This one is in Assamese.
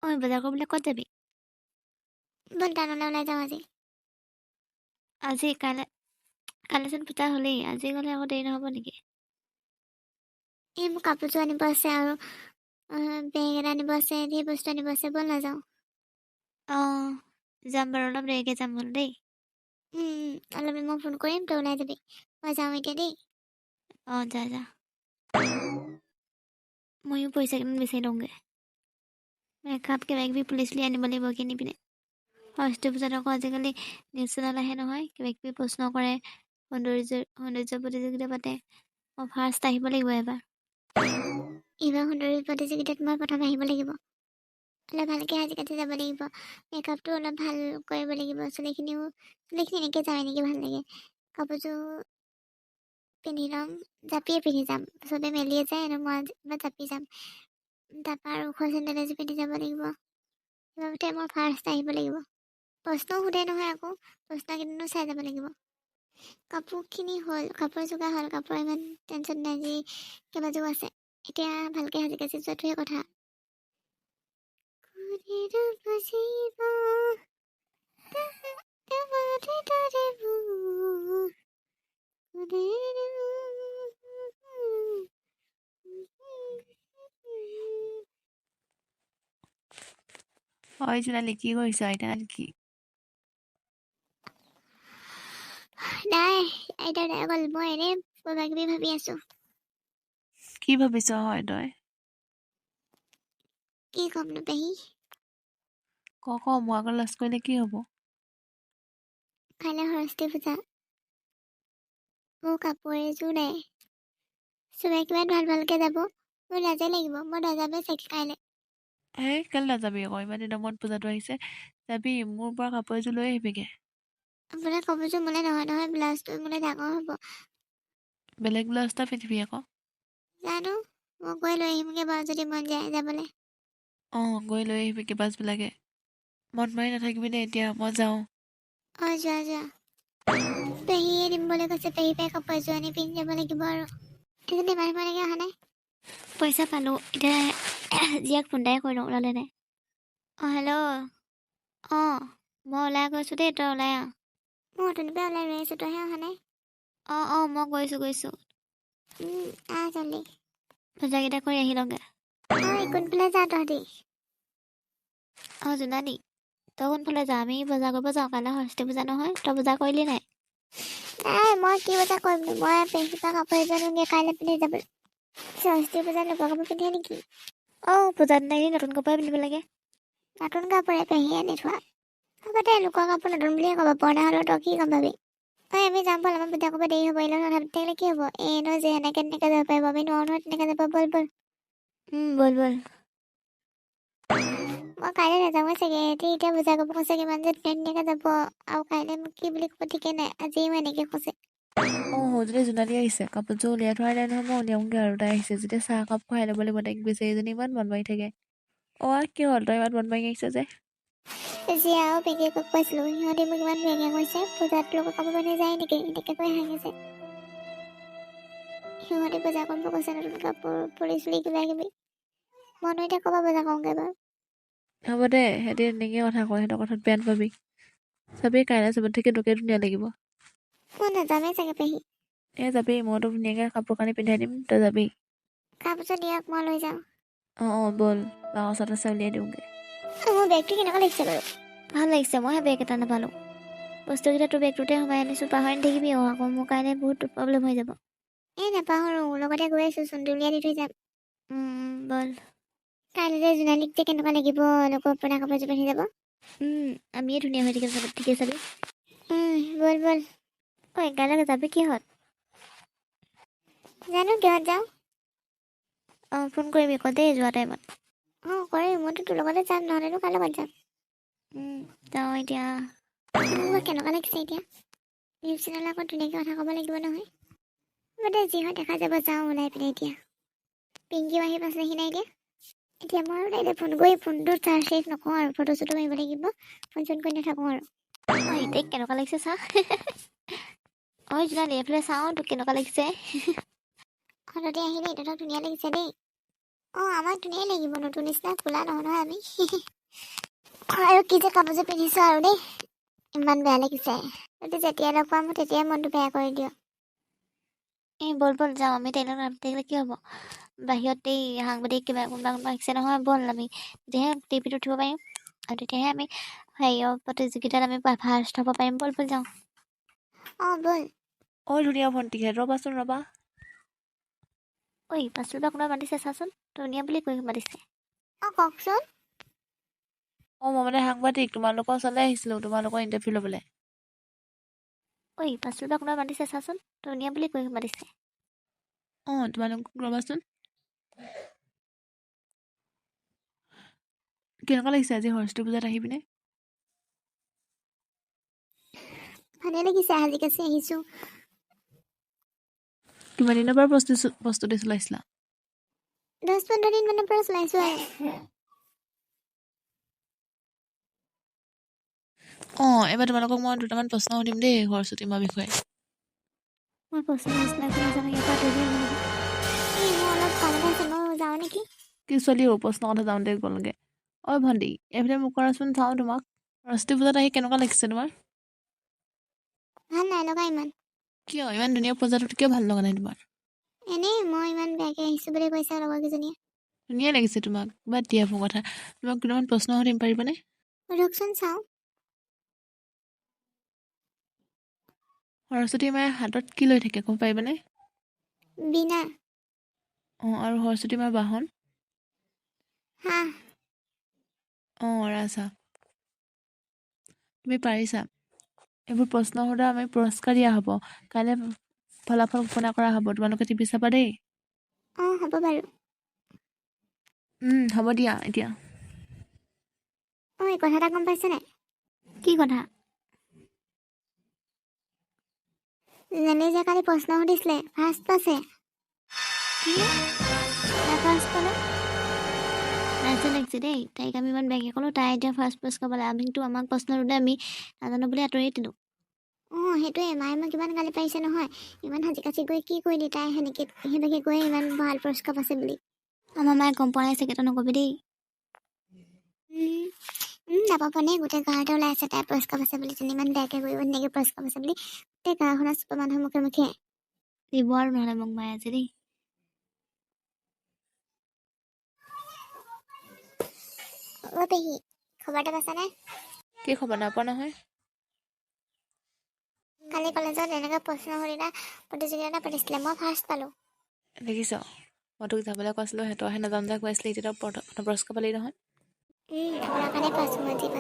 ঐ, বজাৰ কৰিবলৈ ক'ত যাবি? ব'ল, টাউনলৈ ওলাই যাওঁ আজি। আজি? কাইলৈ, কাইলৈচোন পূজা হ'লেই। আজি গ'লে আকৌ দেৰি নহ'ব নেকি? এই, মোৰ কাপোৰযোৰ আনিব আছে আৰু বেগ এটা আনিব আছে, ধেৰ বস্তু আনিব আছে। ব'ল না যাওঁ। অঁ, যাম বাৰু, অলপ দেৰিকৈ যাম হ'ল দেই। অলপ মই ফোন কৰিম, তই ওলাই যাবি। মই যাওঁ এতিয়া দেই। অঁ, যা যা। ময়ো পইচা কেইটামান বিচাৰি লওঁগৈ। মেকআপ কিবা কিবি পুলি চুলি আনিব লাগিব কিনি পিনে। সৰস্বতী পূজাত আকৌ আজিকালি নিউজ চেনেল আহে নহয়, কিবা কিবি প্ৰশ্ন কৰে, সৌন্দৰ্য সৌন্দৰ্য প্ৰতিযোগিতা পাতে। মই ফাৰ্ষ্ট আহিব লাগিব এবাৰ। এইবাৰ সুন্দৰী প্ৰতিযোগিতাত মই প্ৰথম আহিব লাগিব। অলপ ভালকৈ সাজি কাচি যাব লাগিব। মেকআপটো অলপ ভাল কৰিব লাগিব। চুলিখিনিও, চুলিখিনি এনেকৈ যাম, এনেকৈ ভাল লাগে। কাপোৰযোৰ পিন্ধি ল'ম, জাপিয়ে পিন্ধি যাম। চবে মেলিয়ে যায় আৰু মই আজি জাপি যাম। তাৰপৰা আৰু ওখ চেণ্ডেল এযোৰ পিন্ধি যাব লাগিব। সেইবাবে মই ফাৰ্ষ্ট আহিব লাগিব। প্ৰশ্নও সোধে নহয় আকৌ, প্ৰশ্নকেইটানো চাই যাব লাগিব। কাপোৰখিনি হ'ল, কাপোৰ যোগাৰ হ'ল, কাপোৰ ইমান টেনশ্যন নাই, যি কেইবাযোৰো আছে। এতিয়া ভালকৈ সাজি কাচি যোৱাটোহে কথা। কোনেনো বুজিব তোমাতে তাৰে মোৰ, কোনেনো। হয় জোনালী, কি কৰিছ? আইতা নেকি? নাই, আইতা ওলাই গ'ল। মই এনেই কিবা কিবি ভাবি আছোঁ। কি ভাবিছ হয় তই? কি ক'মনো পেহী? ক ক, মোৰ আগত লাজ কৰিলে কি হ'ব? কাইলৈ সৰস্বতী পূজা, মোৰ কাপোৰ এযোৰ নাই। চবে কিমান ভাল ভালকৈ যাব, মোৰ লাজে লাগিব। মই নাযামেই চাগে কাইলৈ। হেই, কেলে নাযাবি আকৌ? ইমান দিনৰ মূৰত পূজাটো আহিছে, যাবি। মোৰ পৰা কাপোৰ এযোৰ লৈ আহিবিগে। আপোনাৰ কাপোৰযোৰ মোলৈ নহয় নহয়, ব্লাউজটো মোলৈ ডাঙৰ হ'ব। বেলেগ ব্লাউজ এটা পিন্ধিবি আকৌ। জানো, মই গৈ লৈ আহিমগৈ বাৰু যদি মন যায় যাবলৈ। অঁ, গৈ লৈ আহিবিগে পাছবেলাকে। মন মাৰি নাথাকিবি দেই। এতিয়া মই যাওঁ। অঁ, যোৱা যোৱা। পেহীয়ে দিম বুলি কৈছে, পেহী পাই কাপোৰ এযোৰ আনি পিন্ধি যাব লাগিব। আৰু এজনী ইমান সময়লৈকে অহা নাই। পইচা পালোঁ, এতিয়া জীয়াক ফোন এটাই কৰি লওঁ, ওলালে নাই। অঁ, হেল্ল'। অঁ, মই ওলাই গৈছোঁ দেই, তই ওলাই আহ। মই অথনিৰ পৰাই ওলাই ৰৈ আছোঁ, তইহে অহা নাই। অঁ অঁ, মই গৈছোঁ গৈছোঁ। আহ জল্দি। বজাৰকেইটা কৰি আহি লওঁগৈ। অঁ, কোনফালে যা তহঁতি? অঁ জোনালী, তই কোনফালে যাৱ? আমি বজাৰ কৰিব যাওঁ, কাইলৈ সৰস্বতী পূজা নহয়। তই বজাৰ কৰিলি নাই? নাই, মই কি বজাৰ কৰিমনো? মই পেহীৰ পৰা কাপোৰ এযোৰ আনোগৈ কাইলৈ পিন্ধি যাবলৈ। সৰস্বতী পূজাত লোকৰ কাপোৰ পিন্ধে নেকি? অঁ, পূজাৰ দিনা নতুন কাপোৰে পিন্ধিব লাগে। নতুন কাপোৰে পেহীয়ে আনি থোৱা। হ'ব দে, লোকৰ কাপোৰ নতুন বুলিয়ে ক'ব, পুৰণা হ'লেও তই কি গম পাবি? ঐ, আমি যাম ব'ল, আমাৰ পূজা কৰিব দেৰি হ'ব। এই লগত কথা পাতি থাকিলে কি হ'ব? এই ন যে এনেকৈ তেনেকৈ যাব পাৰিব, আমি নোৱাৰো নহয় তেনেকৈ যাব। ব'ল ব'ল। ব'ল ব'ল। মই কাইলৈ নাযাওঁগৈ চাগে। সিহঁতি এতিয়া বজাৰ কৰিব কৈছে, কিমান যে ধুনীয়া ধুনীয়াকৈ যাব আৰু কাইলৈ মোক কি বুলি ক'ব ঠিকে নাই। আজিও এনেকৈ কৈছে। অঁ, সৌজনী জোনালী আহিছে। কাপোৰযোৰ উলিয়াই থোৱাই নাই নহয়, মই উলিয়াওঁগৈ আৰু। তাই আহিছে যেতিয়া চাহ একাপ খুৱাই ল'ব লাগিব তাইক। বেচেৰীজনী ইমান মন মাৰি থাকে। অ আ, কি হ'ল? তই ইমান মন মাৰি আহিছ যে? জীয়া আৰু পেহীয়েকক কৈছিলোঁ, সিহঁতি মোক ইমান বেয়াকৈ কৈছে, পূজাত লোকৰ কাপোৰ পিন্ধি যায় নেকি, এনেকৈ কৈ হাঁহিছে। সিহঁতি বজাৰ কৰিব কৈছে, নতুন কাপোৰ, ফুলি চুলি কিবা কিবি। মইনো এতিয়া ক'ৰপৰা বজাৰ কৰোঁগৈ বাৰু? হ'ব দে, সিহঁতি এনেকৈ কথা কয়, সিহঁতৰ কথাত বেয়া নাপাবি। চাবি, কাইলৈ চবত থেকে তোকে ধুনীয়া লাগিব। মই নাযামেই চাগে পেহী। এই যাবি, মই তোক ধুনীয়াকৈ কাপোৰ কানি পিন্ধাই দিম, তই যাবি। কাপোৰযোৰ দিয়ক, মই লৈ যাওঁ। অঁ অঁ, ব'ল, বাকচত আছে, উলিয়াই দিওঁগৈ। মোৰ বেগটো কেনেকুৱা লাগিছে বাৰু? ভাল লাগিছে। মইহে বেগ এটা নাপালোঁ। বস্তুকেইটা তোৰ বেগটোতে সোমাই আনিছোঁ, পাহৰি নাথাকিবি। অঁ, আকৌ মোৰ কাৰণে বহুত প্ৰব্লেম হৈ যাব। এই নাপাহৰোঁ, লগতে গৈ আছোঁ চোন, উলিয়াই দি থৈ যাম। ব'ল। কাইলৈ যে জোনালীক যে কেনেকুৱা লাগিব, লোকৰ পুৰণা কাপোৰযোৰ পিন্ধি যাব। আমিয়ে ধুনীয়া হৈ থাকিম চবত, ঠিকে চাবি। ব'ল ব'ল। ঐ, কাইলৈ যাবি কিহত? জানো কিহত যাওঁ। অঁ, ফোন কৰিবি আকৌ দেই যোৱা টাইমত। অঁ, কৰিম। মইতো তোৰ লগতে যাম, নহ'লেনো কাৰ লগত যাম? যাওঁ এতিয়া। মোৰ কেনেকুৱা লাগিছে এতিয়া? নিউজ চেনেলৰ আগত ধুনীয়াকৈ কথা ক'ব লাগিব নহয়। হ'ব দে, যি হয় দেখা যাব। যাওঁ ওলাই পিনে এতিয়া। পিংকিও আহি পাইছেহি নাই এতিয়া। এতিয়া মই আৰু তাইলৈ ফোন কৰি ফোনটো চাৰ্জ শেষ নকৰোঁ আৰু, ফটো চটো মাৰিব লাগিব, ফোন চোন কৰি নাথাকোঁ আৰু। ঐ, তাইক কেনেকুৱা লাগিছে চা। ঐ জোনালী, এইফালে চাওঁ, তোক কেনেকুৱা লাগিছে? তহঁতি আহিলি, তহঁতক ধুনীয়া লাগিছে দেই। অঁ, আমাক ধুনীয়াই লাগিব, নতুন নিচিনা কোলা নহয় নহয় আমি। আৰু কি যে কাপোৰযোৰ পিন্ধিছোঁ আৰু দেই, ইমান বেয়া লাগিছে। তহঁতি যেতিয়াই লগ পাওঁ মোক তেতিয়াই মনটো বেয়া কৰি দিয়। এই ব'ল ব'ল যাওঁ আমি, তাইৰ লগত নাথাকিলে কি হ'ব? বাহিৰত এই সাংবাদিক কিবা কোনোবা কোনোবা আহিছে নহয়, ব'ল আমি তেতিয়াহে টিভিত উঠিব পাৰিম আৰু তেতিয়াহে আমি হেৰিয়ৰ প্ৰতিযোগিতাত আমি ফাৰ্ষ্ট হ'ব পাৰিম। ব'ল ব'ল যাওঁ। অঁ, ব'ল। ঐ ধুনীয়া ভণ্টিহে, ৰ'বাচোন ৰ'বা। ঐ, পাছফালৰ পৰা কোনোবা মাতিছে, চাচোন, ধুনীয়া বুলি কৈ মাতিছে। অঁ, কওকচোন। অঁ, মই মানে সাংবাদিক, তোমালোকৰ ওচৰলৈ আহিছিলোঁ তোমালোকৰ ইণ্টাৰভিউ ল'বলৈ। ঐ, পাছফালৰ পৰা কোনোবা মাতিছে, চাচোন, ধুনীয়া বুলি কৈ মাতিছে। অঁ, তোমালোক ৰ'বাচোন। কেনেকুৱা লাগিছে আজি সৰস্বতী পূজাত আহি পিনে? ভালেই লাগিছে, সাজি কাচি আহিছোঁ। কিমান দিনৰ পৰা প্ৰস্তুতি চলাইছিলা? 10-15 দিনমানৰ পৰা চলাইছোঁ আৰু। অঁ, এইবাৰ তোমালোকক মই দুটামান প্ৰশ্ন সুধিম দেই সৰস্বতী মাৰ বিষয়ে। মই প্ৰশ্ন চশ্ন একো নাজানো, ইয়াৰ পৰা আঁতৰি আহিব লাগিব। এই মোৰ অলপ কাম এটা আছে, মই যাওঁ নেকি? কি ছোৱালীও প্ৰশ্নৰ কথা যাওঁতে গ'লগৈ। ঐ ভণ্টি, এইফালে মোক কৰাচোন, চাওঁ তোমাক। সৰস্বতী পূজাত আহি কেনেকুৱা লাগিছে তোমাৰ? ভাল নাই লগা ইমান। কিয়, ইমান ধুনীয়া পূজাটোত কিয় ভাল লগা নাই তোমাৰ? এনেই মই ইমান বেয়াকৈ আহিছোঁ বুলি কৈছে লগৰকেইজনীয়ে। ধুনীয়া লাগিছে তোমাক। বাদ দিয়া মোৰ কথা, তোমাক দুটামান প্ৰশ্ন সুধিম, পাৰিবানে? সোধকচোন, চাওঁ। সৰস্বতী মায়ে হাতত কি লৈ থাকে ক'ব পাৰিবানে? বীণা। অঁ, আৰু সৰস্বতী মাৰ বাহন? হাঁহ। অঁ, ৰাজহাঁহ। তুমি পাৰিছা। এইবোৰ প্ৰশ্ন সোধা আমি পুৰস্কাৰ দিয়া হ'ব। কাইলৈ ফলাফল ঘোষণা কৰা হ'ব, তোমালোকে টিভি চাবা দেই। অঁ, হ'ব বাৰু। হ'ব দিয়া এতিয়া। ঐ, কথা এটা গম পাইছে নাই? কি কথা? জেনে যে কালি প্ৰশ্ন সুধিছিলে, ফাৰ্ষ্ট পাইছে। কি, তাই ফাৰ্ষ্ট পালে? লাজে লাগিছে দেই, তাইক আমি ইমান বেয়াকৈ ক'লোঁ, তাই এতিয়া ফাৰ্ষ্ট পুৰস্কাৰ পালে। আমিতো আমাক প্ৰশ্ন সোধোতে আমি নাজানো বুলি আঁতৰিয়ে দিলোঁ। অঁ, সেইটোৱে। মায়ে মোক কিমান গালি পাৰিছে নহয়, ইমান সাজি কাচি গৈ কি কৰিলি, তাই সেনেকৈ সেইভাগে গৈ ইমান ভাল পুৰস্কাৰ পাইছে বুলি। আমাৰ মায়ে গম পোৱা নাই চাগে, তই নকবি দেই। নাপাবনে, গোটেই গাঁৱতে ওলাই আছে তাই পুৰস্কাৰ পাইছে বুলি। তেনে ইমান বেয়াকৈ গৈ ধুনীয়াকৈ পুৰস্কাৰ পাইছে বুলি গোটেই গাঁওখনৰ চব মানুহৰ মুখে মুখে। দিব আৰু নহ'লে মোক মায়ে আজি দেই। অ' পেহী, খবৰ এটা পাইছানে? কি খবৰ? নাইপোৱা নহয়। কালি কলেজত এনেকৈ প্ৰশ্ন সুধিলা প্ৰতিযোগিতা এটা পাতিছিলে, মই ফাৰ্ষ্ট পালোঁ। দেখিছ, মই তোক যাবলৈ কৈছিলোঁ, তইহে নাযাওঁ নাযাওঁ কৈ আছিলি। এতিয়া তই প্ৰথম পুৰস্কাৰ পালি নহয়। আপোনাৰ কাৰণে পাইছোঁ, মই যি